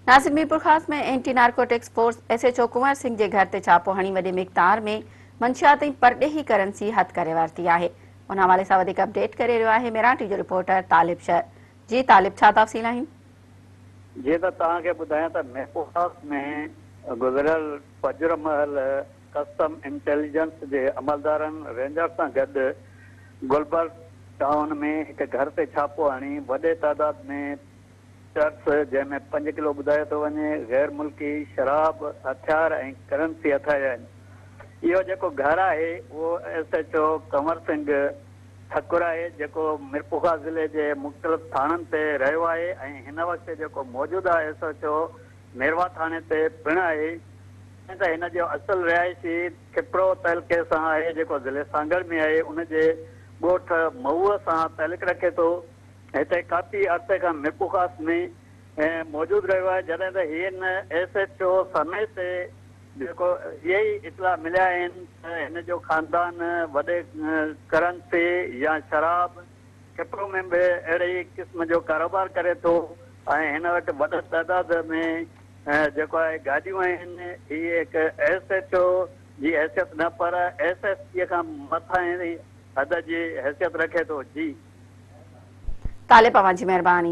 Nasir Mirpurkhas ۾ anti narcotics force S H O Kunwar Singh جي گهر تي ڇاپو هڻي وڏي مقدار ۾ منشيات ۽ پرڏيهي ڪرنسي هٿ ڪري ورتي آهي. ان حوالي سان وڌيڪ اپڊيٽ ڪري رهيو آهي ميران ٽي جو رپورٽر طالب شر. جي طالب ڇا تفصيل آهن؟ جيئن ته توهان کي ٻڌايان ته ميرپورخاص ۾ گذريل فجر مهل ڪسٽم انٽيليجنس جي عملدارن رينجرز سان گڏ گلبرگ ٽائون ۾ هڪ گهر تي ڇاپو هڻي وڏي تعداد ۾ چرس جنهن ۾ 5 ڪلو ٻڌايو ٿو وڃي، غير ملڪي شراب، هٿيار ۽ ڪرنسي هٿ آيا آهن. اهو جيڪو گهر آهي اهو S H O Kanwar Singh Thakur آهي جيڪو ميرپورخاص ضلعي جي مختلف ٿاڻن تي رهيو آهي ۽ هن وقت جيڪو موجوده ايس ايڇ او ميرواهه ٿاڻي تي پڻ آهي. جڏهن ته هن جو اصل رهائشي کپرو تعلقي سان آهي جيڪو ضلعي سانگهڙ ۾ آهي ان جي ڳوٺ مئوء سان تعلق رکي ٿو. هتي ڪافي عرصي کان ميرپورخاص ۾ موجود رهيو آهي جڏهن ته هن ايس ايڇ او سميت جيڪو اهي ئي اطلاع مليا آهن ته هن جو خاندان وڏي ڪرنسي يا شراب کپرو ۾ به اهڙي ئي قسم جو ڪاروبار ڪري ٿو ۽ هن وٽ وڏي تعداد ۾ جيڪو آهي گاڏيون آهن. هي هڪ ايس ايڇ او جي حيثيت نه پر ايس ايس پي کان مٿانهين حد جي حيثيت رکي ٿو. جي. طالب اوهان جي مهرباني.